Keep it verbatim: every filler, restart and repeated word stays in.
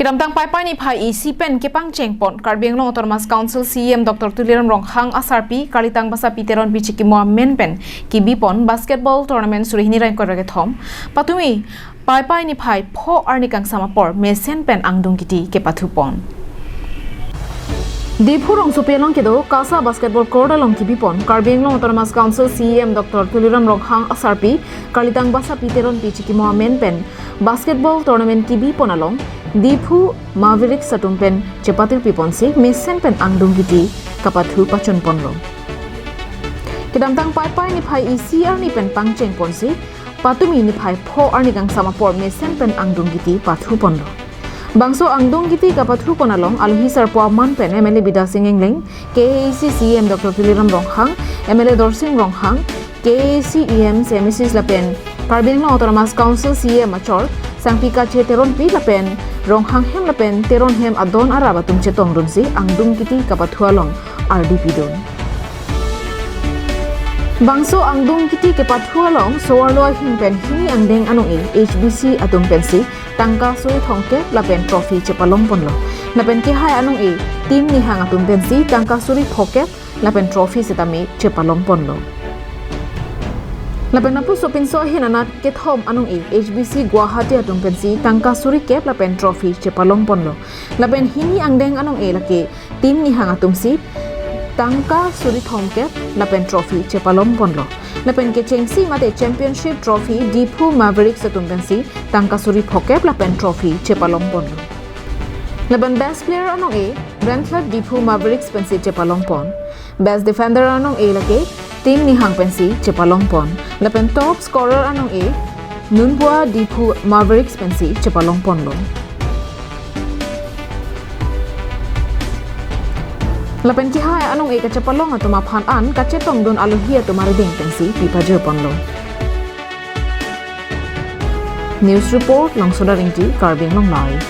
Kedamtang Paipai niphai isi pen kepangcheng pon Karbi Anglong Autonomous Council C E M Doctor Tuliram Ronghang asarpi Karlitang Basapi Teronpi chikimo amen pen kebi pon basketball tournament suri hini ra ingkoi ra kethom patumi Paipai niphai pho arni kangsam apor mesen pen angdung kiti kepathu pon. Diphu rongsopi along kedo KASA basketball court along kebi pon Karbi Anglong Autonomous Council C E M Doctor Tuliram Ronghang asarpi Karlitang Basapi Teronpi chikimo amen pen basketball tournament kebi pon along Diphu Mavericks atum pen chepatirpi ponsi mesen pen angdung kiti kapathu pachun ponlo. Kedamtang Paipai niphai isi arni pen pangcheng ponsi patumi niphai pho arni kangsam apor mesen pen angdung kiti pathu ponlo. Bangso angdung kiti kapathu pon along alohi sarpo aman pen M L A Bidya Sing Engleng, K A A C C E M Doctor Tuliram Ronghang, M L A Dorsing Ronghang, K A A C E M, C M A Cs lapen Karbi Anglong Autonomous Council C E M achor Sangpi Kache Teronpi lapen Ronghang hem lapen Teron hem adon arap atum chetongdunsi angdung kiti kapathu along ardi pidun. Bangso angdung kiti kepathu along so-arlo ahin pen hini angdeng anong-e H B C atum pensi tangka suri thomkep lapen trophy chepalong ponlo. Lapen kehai anong-e Team Nihang atum pensi tangka suri phokep lapen trophy setame chepalong ponlo. Lapen lapuson pinso ahin anat kethom anong-e H B C Guwahati atum pensi tangka suri kep lapen trophy chepalong ponlo. Lapen hini angdeng anong-e lake Team Nihang atumsi tangka suri thomkep lapen trophy chepalong ponlo. Lapen kechengsi mate championship trophy Diphu Mavericks atum pensi tangka suri phokep lapen trophy chepalong ponlo. Lapen best player anong-e Brentford Diphu Mavericks pensi chepalong pon. Best defender anong-e lake Team Nihang pensi chepalong pon. Lapen top scorer anong-e Nunbua Diphu Mavericks pensi chepalong ponlo. Lapen kehai anong-e kachepalong atum aphan an kachetongdun alohi atum arideng pensi pipajir ponlo. News report, Longsodar Ingti, Karbi Anglong Live.